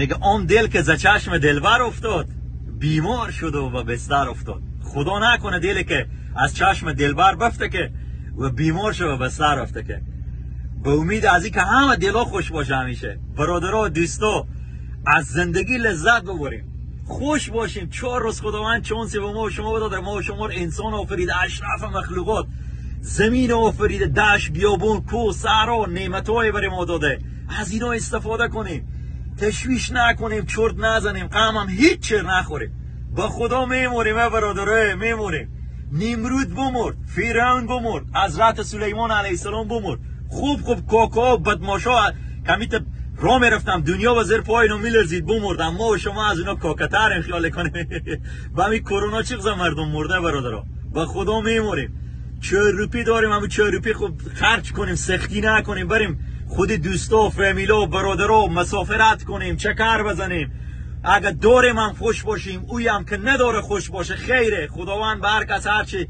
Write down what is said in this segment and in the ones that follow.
میگه آن دل که ز چشم دلبر افتاد، بیمار شد و به بستر افتاد. خدا نکنه دلی که از چشم دلبر بفته که و بیمار شد و بستر افته که. به امید از اینکه همه دلا خوش باشه همیشه. برادرها و دوستا، از زندگی لذت ببریم، خوش باشیم. 4 روز خداوند چانسی به ما و شما داده، ما و شما رو انسان آفرید، اشرف مخلوقات، زمین آفریده، دشت، بیابون، کوه، صحرا، نعمت‌های برای ما داده. از اینا استفاده کنیم، تشویش نکنیم، چرت نزنیم، غم هم هیچ چیز نخوریم. با خدا میموریم برادرای، میموریم. نمرود بمرد، فرعون بمرد، حضرت سلیمان علیه السلام بمرد. خوب خوب کاکا و بدماشا کمیت را میرفتم دنیا و زیر پای اینو میلرزید، بمردم. ما و شما از اینا کاکاتریم خیال کنیم. با همین کرونا چه مردم مرده برادرا. با خدا میموریم. 4 روپی داریم، همون 4 روپی خوب خرج کنیم، سختی نکنیم، بریم خود دوستا و فامیلا و برادرا مسافرت کنیم، چکر بزنیم. اگه داریم هم خوش باشیم، اوی هم که نداره خوش باشه، خیره. خداوند به هر کس هرچی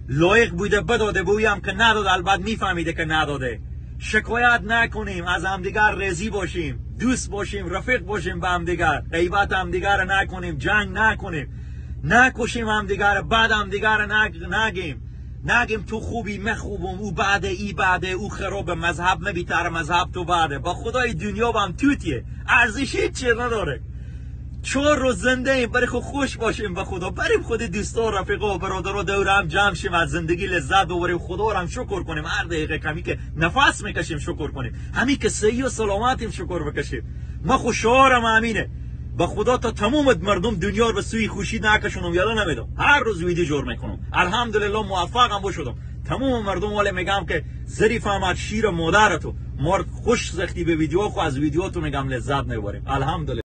لایق بوده بداده، به اوی هم که نداده البته میفهمیده که نداده. شکایت نکنیم، از همدیگر راضی باشیم، دوست باشیم، رفیق باشیم به همدیگر، غیبت همدیگر نکنیم، جنگ نکنیم، نکشیم همدیگر، بعد همدیگر نگیم، نگیم تو خوبی من خوبم، او بعده ای بعده، او خراب مذهب نبیتر مذهب تو بعده. با خدای دنیا با هم توتیه، ارزش هیچ چیز نداره. 4 روز زنده ایم، برای خود خوش باشیم با خدا، بریم خود دوستا و رفیقا و برادرا دور هم جمع شیم، از زندگی لذت ببریم، خدا رو هم شکر کنیم. هر دقیقه کمی که نفس میکشیم شکر کنیم، همین که صحیح و سلامتیم شکر بکشیم. ما خوشحالم همینه با خدا تا تمام مردم دنیا رو به سوی خوشی نکشونم، یالا نمیدم. هر روز ویدیو جور میکنم، الحمدلله موفقم بشدم. تمام مردم ولی میگم که ظریف احمد شیر مادر تو مرد خوش زختی به ویدیو، خو از ویدیو تو میگم لذت میبریم، الحمدلله.